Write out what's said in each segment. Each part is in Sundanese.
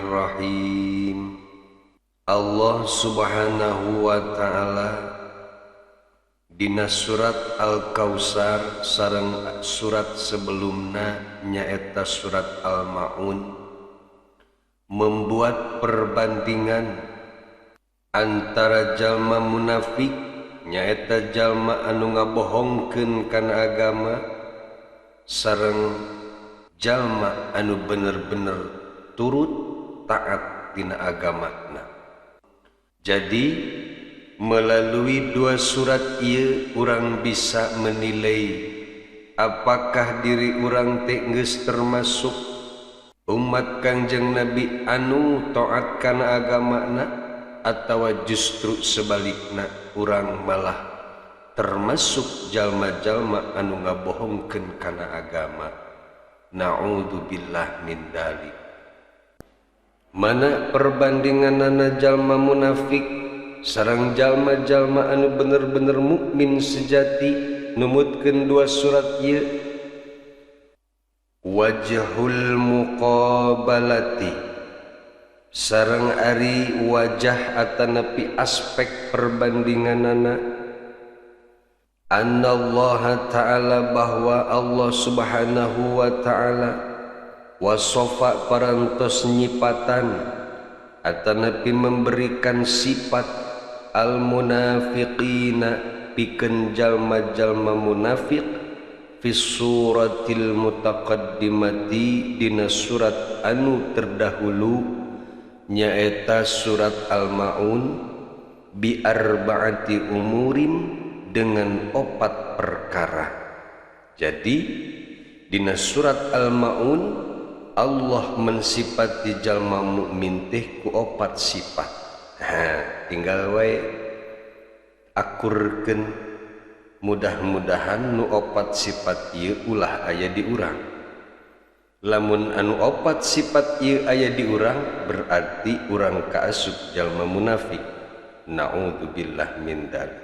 Bismillahirrahmanirrahim. Allah Subhanahu wa ta'ala dina surat Al-Kautsar sareng surat sebelumna, nyaeta surat Al-Maun, membuat perbandingan antara jalma munafik, nyaeta jalma anu ngabohongkeun kana agama, sareng jalma anu bener-bener turut taat dina agamana. Jadi melalui dua surat ieu urang bisa menilai apakah diri urang teh geus termasuk umat Kangjeng Nabi anu taat kana agamana atawa justru sebalikna, urang malah termasuk jalma-jalma anu ngabohongkeun kana agama. Na'udzubillah min dalik. Mana perbandinganana jalma munafik sareng jalma-jalma anu bener-bener mukmin sejati numutkeun dua surat ieu? Wajhul muqabalati, sareng ari wajah atanapi aspek perbandinganana, annallaha ta'ala, bahwa Allah Subhanahu wa ta'ala, wasofa, parantos nyipatan atanapi memberikan sifat al munafiqina, pikeun jalma-jalma munafik, fi suratil mutaqaddimati, dina surat anu terdahulu, nyaeta surat Al-Maun, bi arba'ati umurin, dengan opat perkara. Jadi dina surat Al-Maun Allah mensifati jalma mukmin teh ku opat sifat. Ha, tinggal wae akurkeun, mudah-mudahan nu opat sifat ieu ulah aya di urang. Lamun anu opat sifat ieu aya di urang, berarti urang kaasup jalma munafik. Na'udzubillah min dzalik.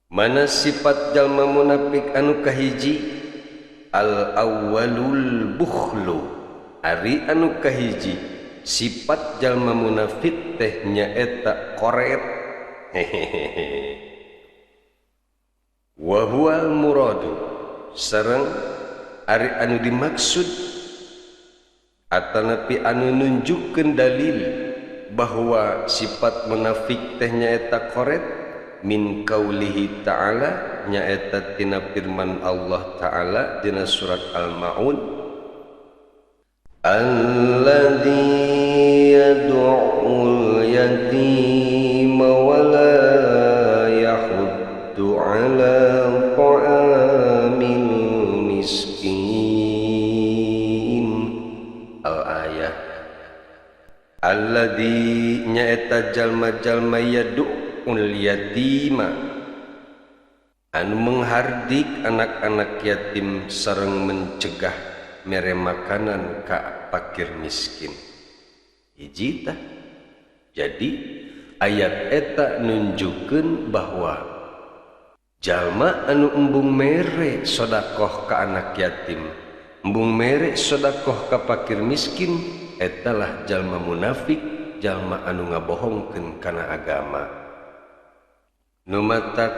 Mana sifat jalma munafik anu kahiji? Al awwalul bukhlu. Ari anu kahiji sifat jalma munafik teh nyaeta koret. Hehehe. Wa huwal muradu, sareng ari anu dimaksud atanapi anu nunjukkeun dalil bahwa sifat munafik teh nyaeta koret, min qaulihi ta'ala, nyaeta tina firman Allah ta'ala dina surat Al-Maun, alladzi yad'ul yatima wa la yahuddu ala ta'amil miskin. Al-ayah. Alladzi, nyaeta jalma-jalma, yad'ul yatima, anu menghardik anak-anak yatim sareng mencegah mere makanan ka fakir miskin. Hiji tah. Jadi ayat eta nunjukkeun bahwa jalma anu embung mere sodakoh ka anak yatim, embung mere sodakoh ka fakir miskin, etalah jalma munafik, jalma anu ngabohongkeun kana agama. Numatak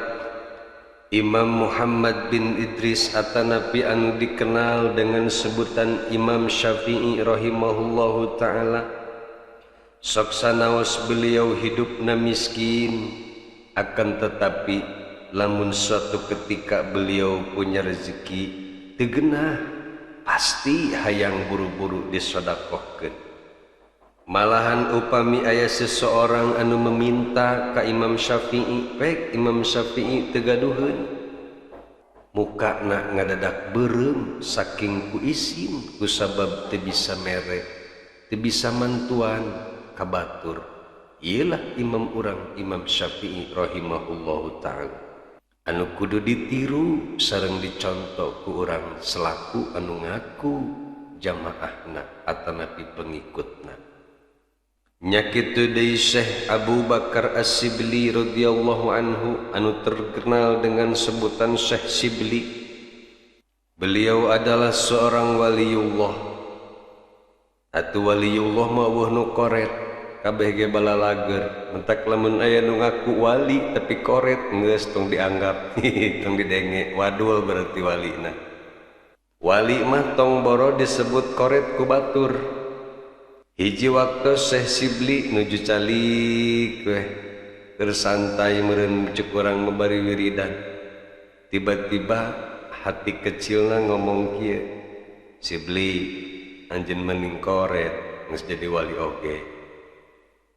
Imam Muhammad bin Idris atanapi anu dikenal dengan sebutan Imam Syafi'i rahimahullahu ta'ala, sok sanaos beliau hidupna miskin, akan tetapi lamun suatu ketika beliau punya rezeki teu genah, pasti hayang buru-buru disodakohkeun. Malahan upami aya seseorang anu meminta ka Imam Syafi'i, pek Imam Syafi'i teu gaduheun, mukana ngadadak beureum saking ku isin, ku sabab teu bisa mere, teu bisa mantuan ka batur. Iyalah imam urang, Imam Syafi'i rahimahullahu ta'ala, anu kudu ditiru sareng dicontoh ku urang selaku anu ngaku jamaahna atanapi pengikutna. Nya kitu deui Syekh Abu Bakar As-Sibli radhiyallahu anhu anu terkenal dengan sebutan Syekh Sibli. Beliau adalah seorang waliullah. Atuh waliyullah mah eueuh nu koret, kabeh ge balalager. Mentak lamun aya nu ngaku wali tapi koret geus tong dianggap, tong didenge, wadul berarti walina. Wali mah tong boro disebut koret ku batur. Hiji waktu Syekh Sibli nuju calik weh, keur santai meureun cek urang mabari wiridan. Tiba-tiba hati kecilna ngomong kieu, Sibli anjeun mending koret geus jadi wali oge.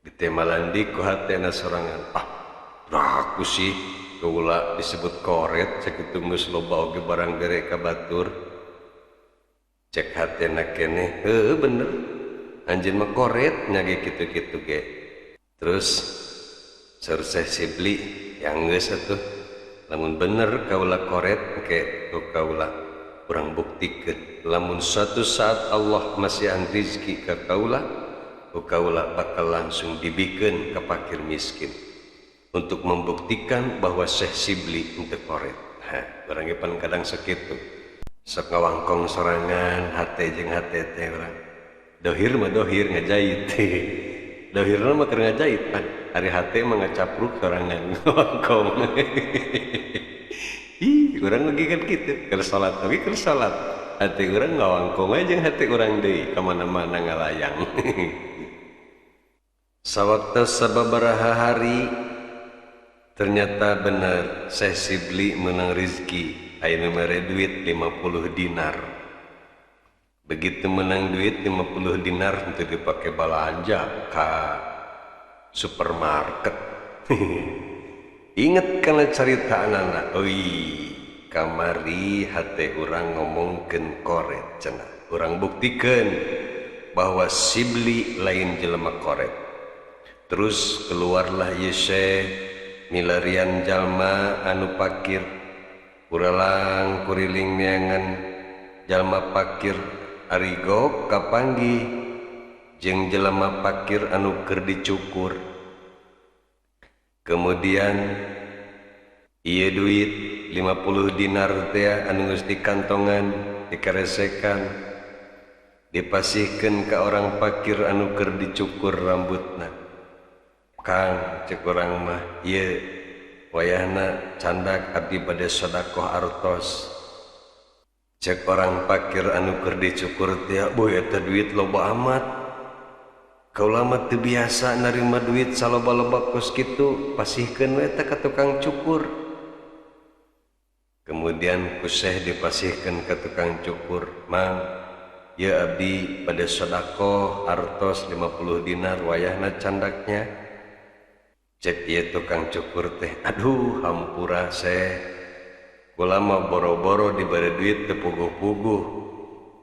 Ditemalan di ku hatena sorangan, ah raku sih kaula disebut koret sakitu geus loba oge barang bere ka batur. Cek hatena keneh, heuh bener anjeun mah koret nya ge kitu-kitu ge. Terus saur Syekh Sibli yang geus atuh lamun bener kaula koret engke ku kaula urang buktikeun lamun suatu saat Allah masihan rizki ka kaula, ku kaula bakal langsung dibikeun ka fakir miskin untuk membuktikan bahwa Syekh Sibli henteu koret. Hah, urang ge pan kadang sakitu sok ngawangkong sorangan hate jeung hate teh urang. Dohir mah dohir ngajait. Dohirna mah keur ngajait pan. Ari hate mah ngacapruk sorangan ngawangkong. Ih, urang lagi kan kitu, keur salat oge keur salat. Hate urang ngawangkong aja jeung hate urang deui ka mana-mana ngalayang. Sawaktu sababaraha hari ternyata bener Syekh Sibli menang rizki, aya nu mere duit 50 dinar. Begitu menang duit 50 dinar untuk dipakai balanja ka supermarket. Ingat kana carita anak-anak, oi kamari hate urang ngomongkeun koret cenah. Urang buktikeun bahwa Sibli lain jelema koret. Terus keluarlah ieu Syekh milarian jalma anu pakir, kuralang kuriling neangan jalma pakir arigok kapanggih jeung jelema pakir anu keur dicukur. Kemudian ieu duit 50 dinar teh anu geus dikantongan, dikeresekan, dipasihkeun ka orang pakir anu keur dicukur rambutna. Kang, cek urang mah ieu wayahna candak abdi bade sedekah artos. Cek orang pakir anu keur dicukur teh, boy eta duit loba amat. Kaula mah teu biasa narima duit saloba-loba kos kitu, pasihkeun we eta ka tukang cukur. Kemudian ku Syekh dipasihkeun ka tukang cukur, mang ieu abdi bade sedekah artos 50 dinar wayahna candaknya. Cek ieu tukang cukur teh, aduh hampura Syekh, kula mah boro-boro dibere duit teu puguh-puguh.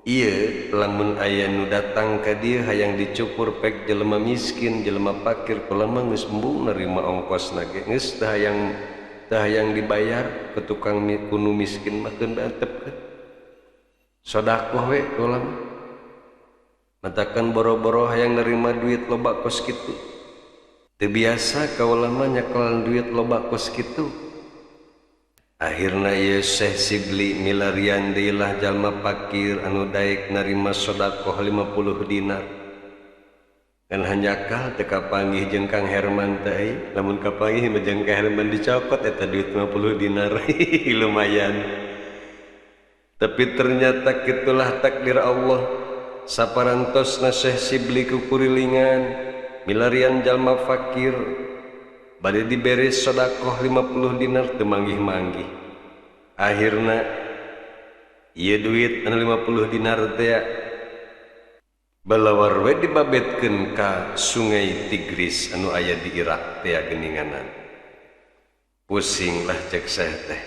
Ieu lamun aya nu datang ka dieu hayang dicukur pek jelema miskin, jelema pakir, kula mah geus embung nerima ongkosna ge, geus teu hayang dibayar ke tukang kunu miskin mah keun antepkeun. Sedekah we kula mah. Matakan boro-boro hayang nerima duit loba kos kitu. Teu biasa kaula mah nyekelan duit loba kos kitu. Akhirna ieu Syekh Sibli milarian deui lah jalma pakir anu daek narima sedekah 50 dinar. Kan hanjakal teu kapanggih jeung Kang Herman teh, lamun kapanggih mah jeung Kang Herman dicokot eta duit 50 dinar. Lumayan. Tapi ternyata kitulah takdir Allah. Saparantosna Syekh Sibli kukurilingan milarian jalma fakir bade dibere sedekah 50 dinar teu manggih-manggih. Akhirna ieu duit anu 50 dinar teh balawar we dibabetkeun ka Sungai Tigris anu aya di Irak teh geuninganan. Pusing lah cek Syekh teh.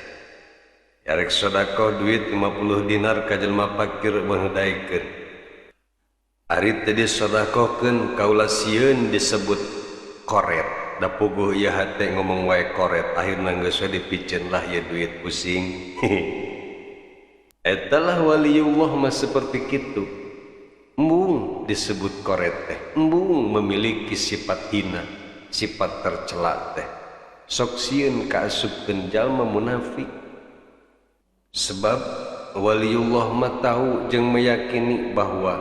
Yarek sedekah duit 50 dinar ka jelema fakir beuneu daekeun. Ari teh disedekahkeun kaula sieun disebut koret. Da puguh ieu hate ngomong wae koret, akhirna geus we dipiceun lah ieu duit pusing. Eta lah waliullah mah seperti kitu. Embung disebut koret teh, embung memiliki sifat hina, sifat tercela teh. Sok sieun kaasupkeun jalma munafik. Sebab waliullah mah tahu jeung meyakini bahwa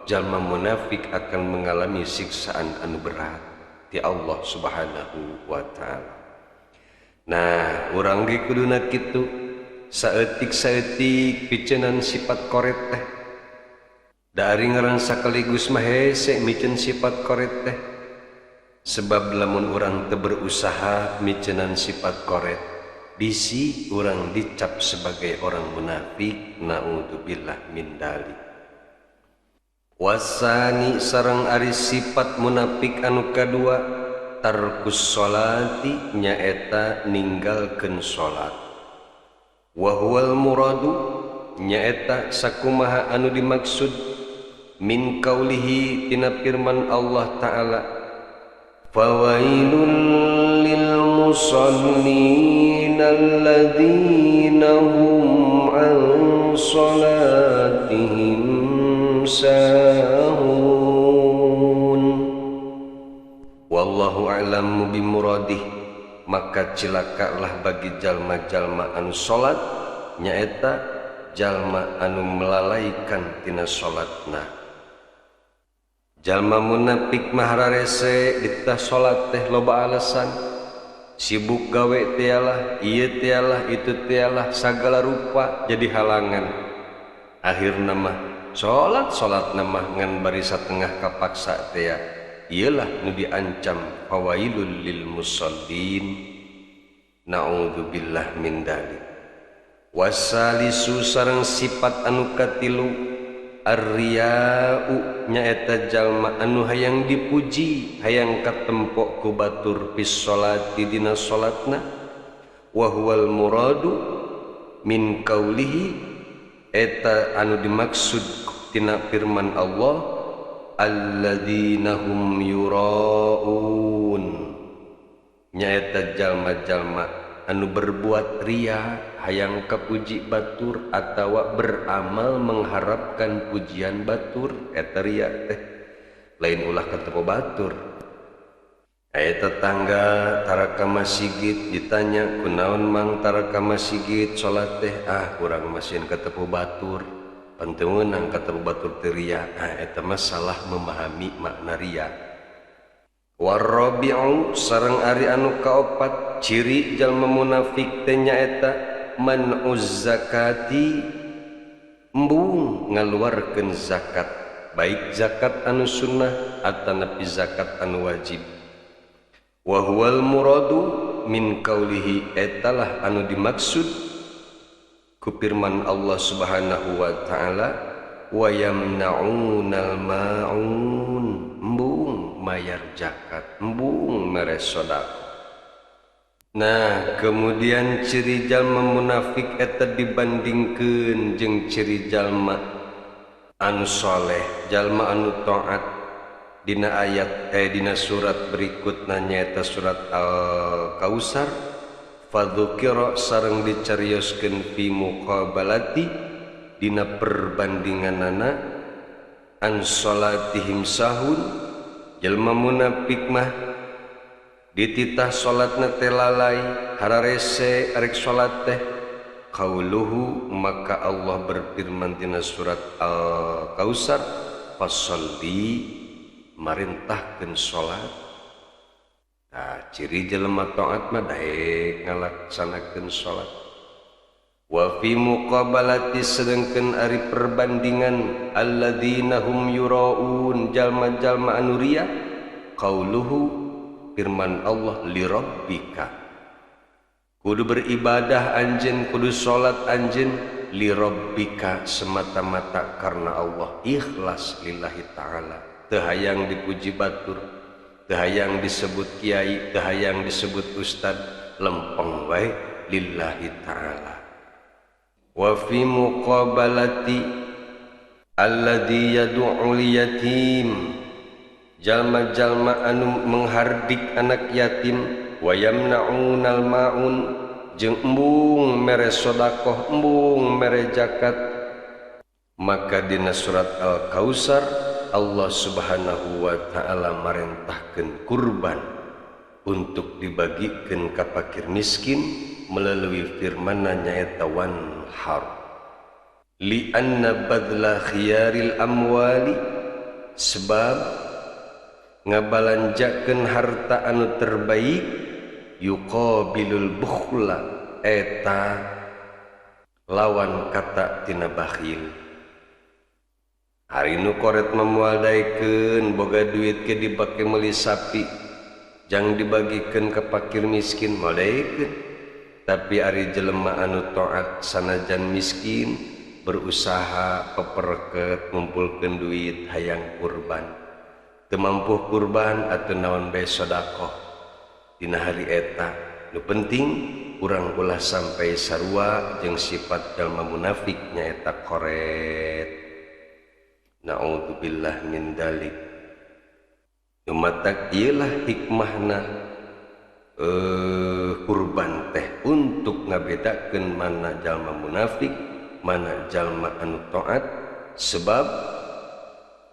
Jalma munafik akan mengalami siksaan anu berat ti Allah Subhanahu wa taala. Nah, urang ge kuduna kitu, saeutik-saeutik piceunan sifat koret teh. Da ari ngaran sakaligus mah hese miceun sifat koret teh. Sebab lamun urang teu berusaha miceunan sifat koret, bisi urang dicap sebagai orang munafik, naudzubillah min dalik. Wasani sareng ari sifat munafik anu kadua, tarkus sholati, nyaeta ninggalkeun salat. Wa huwal muradu, nyaeta sakumaha anu dimaksud min kaulihi tina firman Allah Ta'ala, fawailul lil musallin alladzina hum an salatihim sahun. Wallahu a'lamu bimuradih. Maka cilakalah bagi jalma-jalma anu salat, nyaeta jalma anu melalaikan tina salatna. Jalma munafik mah rarese ditah salat teh loba alasan, sibuk gawe tialah, ieu tialah, itu tialah, sagala rupa jadi halangan. Akhirna mah salat salatna mah ngan bari satengah kapaksa teh. Iyalah nu diancam fawailul lil musallin, naudzubillah min dalik. Wasalisu sareng sifat anu katilu, arriya'u, nyaeta jalma anu hayang dipuji, hayang katempok ku batur fis sholati dina salatna. Wa huwal muradu min kaulihi, eta anu dimaksud tina firman Allah, alladzina hum yura'un, nyaeta jalma-jalma anu berbuat ria, hayang kapuji batur atawa beramal mengharapkan pujian batur. Eta ria teh lain ulah katepo batur. Aya tetangga tara ka masigit, ditanya kunaon mang tara ka masigit salat teh, ah kurang masih katepo batur, pan teu meunang katepo batur teh ria. Ah eta mah salah memahami makna ria. Warrabi'u sareng ari anu kaopat ciri jalma munafik teh nyaeta man'uz zakati, embung ngaluarkeun zakat, baik zakat anu sunnah atanapi zakat anu wajib. Wa huwal muradu min kaulihi, etalah anu dimaksud ku firman Allah Subhanahu wa taala, wa yamna'unal ma'un, embung mayar zakat, embung mere sedekah. Nah, kemudian ciri jalma munafik eta dibandingkeun jeung ciri jalma anu soleh, jalma anu taat. Dina ayat dina surat berikutna nyaeta surat Al-Kausar, fadzukira sareng dicarioskeun fi muqabalati dina perbandinganana an salatihim sahun, jalma munafik mah dititah salatna teh lalai, hararese arek salat teh. Qauluhu, maka Allah berfirman dina surat Al-Kausar, fasalli, marintahkeun salat. Nah, ciri jelema taat mah daek ngalaksanakeun salat. Wa fi muqabalati sedengkeun ari perbandingan alladzina hum yuraun, jalma-jalma anu riya, qauluhu, firman Allah, li rabbika, kudu beribadah anjeun, kudu salat anjeun, li rabbika, semata-mata karena Allah, ikhlas lillahi ta'ala, teu hayang dipuji batur, teu hayang disebut kiai, teu hayang disebut ustad, lempeng wae lillahi ta'ala. Wa fi muqabalati alladzi yad'u liyatim, jalma-jalma anu menghardik anak yatim, wa yamna'unal ma'un, jeung embung mere sedekah, embung mere zakat. Maka dina surat Al-Kausar Allah Subhanahu wa ta'ala marentahkeun kurban untuk dibagikeun ka fakir miskin melalui firman-Na nyaeta wanhar, li anna badla khiyaril amwali, Sebab ngabalanjakeun harta anu terbaik yuqabilul bukhla eta lawan kata tina bakhil. Ari nu koret mah moal daekeun boga duit ke dipake meuli sapi jang dibagikeun ka fakir miskin moal daekeun. Tapi ari jelema anu taat sanajan miskin berusaha peperket ngumpulkeun duit hayang kurban, teu mampu kurban atau naon bae sedekah dina hari eta. Nu penting urang ulah sampai sarua jeung sifat jalma munafik nyaeta koret. Na'udzubillah min dalik. Nu matak ieu lah hikmahna kurban teh untuk ngabedakeun mana jalma munafik mana jalma anu taat. Sebab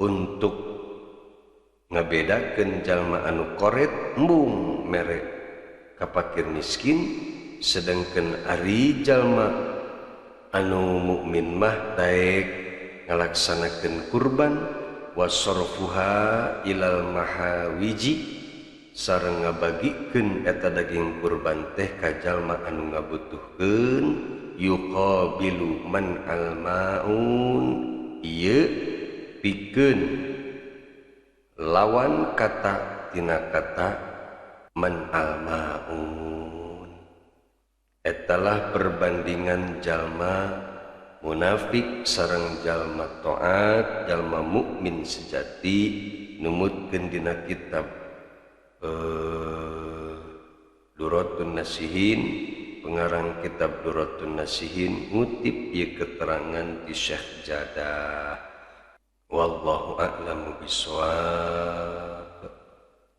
untuk ngabedakeun jalma anu koret embung mere ka fakir miskin, sedangkan ari jalma anu mukmin mah daek ngalaksanakeun kurban wasarfuha ilal mahawiji sareng ngabagikeun eta daging kurban teh ka jalma anu ngabutuhkeun. Yuqabilu man almaun ieu pikeun lawan kata tina kata man almaun. Etalah perbandingan jalma munafik sareng jalma taat, jalma mukmin sejati numutkeun dina kitab Duratun Nasihin. Pengarang kitab Duratun Nasihin ngutip ieu keterangan ti Syekh Jadah. Wallahu a'lamu bissawab.